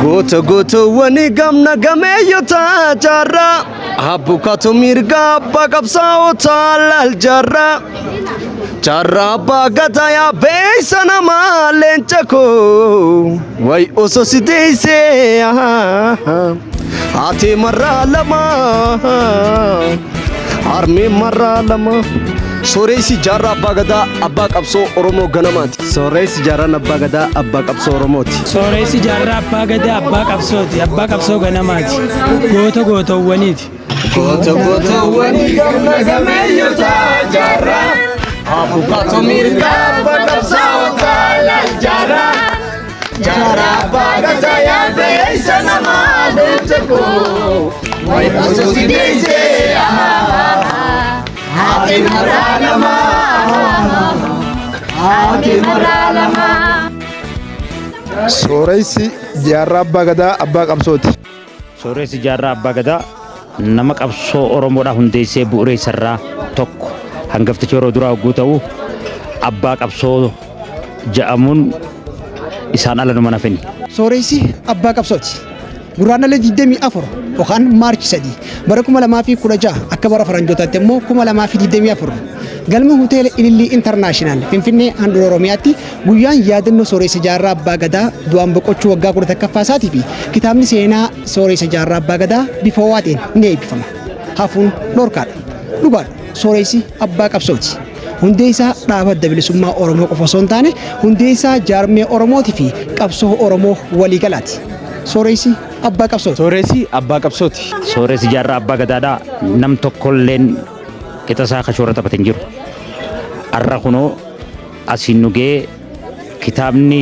Goota gootawwanii gamna gameeyyota jaarraa abbukaatu mirga abbaa qabsaa'ota laal jaarraa jaarraa abbaa gadaa yaa beeysa namaa leenca koo way osoo si deeysee haati marraa lama harmee marraa lama. Sooreessi jaarraa abbaa gadaa abbaa qabsoo Oromoo ganamaati. Sooreessi jaarraan abbaa gadaa abbaa qabsoo Oromooti. Sooreessi jaarraa abbaa gadaa abbaa qabsooti. Abbaa qabsoo ganamaati. Goota gootawwaniiti. Goota gootawwanii gamna gameeyyota jaarraa abbukaatu mirga abbaa qabsaa'ota laal jaarraa jaarraa abbaa gadaa yaa beeysa namaa leenca koo way osoo si deeysee haati marraa lama haati marraa lama. Sooreessi jaarraa abbaa gadaa abbaa qabsooti. Sooreessi jaarraa abbaa gadaa nama qabsoo Oromoodhaa hundeessee bu'uureessarraa tokko hangafticha yeroo duraa hogguu ta'u abbaa qabsoo ja'amuun isaan ala numa nafini. Sooreessi abbaa qabsooti. Guraandhala 24 yookaan March 3 bara 2016 akka bara faranjootaatti immoo 2024 galma hoteela Ilillii International Finfinnee handhuura Oromiyaatti guyyaan yaadannoo Sooreessa Jaarraa Abbaa Gadaa du'aan boqochuu waggaa 11ffaa isaatii fi kitaabni seenaa Sooreessa Jaarraa Abbaa Gadaa bifa ho'aatiin ni eebbifama. Hafuun dhorkaadha. Dhugaadha. Sooreessi abbaa qabsooti. Hundeessaa dhaaba adda bilisummaa Oromoo qofa osoo hin taane hundeessaa jaarmee Oromootii fi qabsoo Oromoo waliigalaati. Sooreessi abbaa qabsooti. Sooreessi abbaa qabsooti. Sooreessi jaarraa abbaa gadaadhaa nam tokkolleen qixa isaa ka shoora taphate hin jiru. Arra kunoo asiin nu ga'ee kitaabni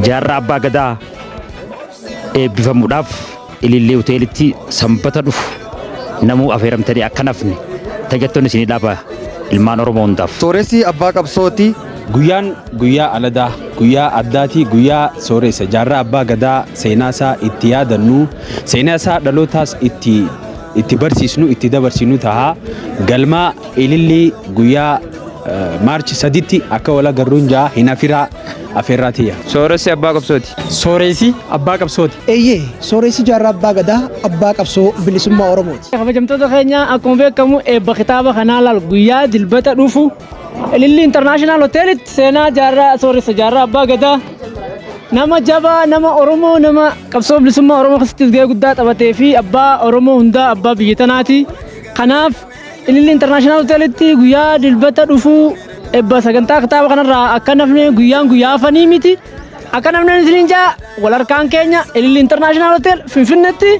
jaarraa abbaa gadaa eebbifamuudhaaf Ilillii hoteelitti sanbata dhufu namuu afeeramtanii akka nafne tajattoonni isinii dhaaba ilmaan Oromoo hundaaf. Sooressi abbaa qabsooti. Guyyaan guyyaa aladaa, guyyaa addaati, guyyaa sooressa jaarraa abbaa gadaa seenaa isaa itti yaadannu, seenaa isaa dhalootaas itti itti barsiisnu, itti dabarsinu taha. Galma Ilillii guyyaa March 3tti akka wal agarruun ja'a hin afiraa afeerraa tiyya. Sooressi abbaa qabsooti. Sooressi abbaa qabsooti. Eeyyee, Sooressi Jaarraa Abbaa Gadaa abbaa qabsoo bilisummaa Oromooti. Kabajamtoota keenya, akkuma beekamu eebba kitaaba kanaa laal guyyaa dilbata dhufu Ilillii International Hoteelitti seenaa jaarraa Sooressa Jaarraa Abbaa Gadaa nama jabaa, nama Oromoo, nama qabsoo bilisummaa Oromoo keessatti gahee guddaa taphatee fi abbaa Oromoo hundaa, abbaa biyya tanaati. Kanaaf Ilillii International Hoteelitti guyyaa dilbata dhufu eebba sagantaa kitaaba kanarraa akka nafne, guyyaan guyyaa hafanii miti. Akka namni isiniin jaa wal harkaan keenya Ilillii International Hotel Finfinneetti.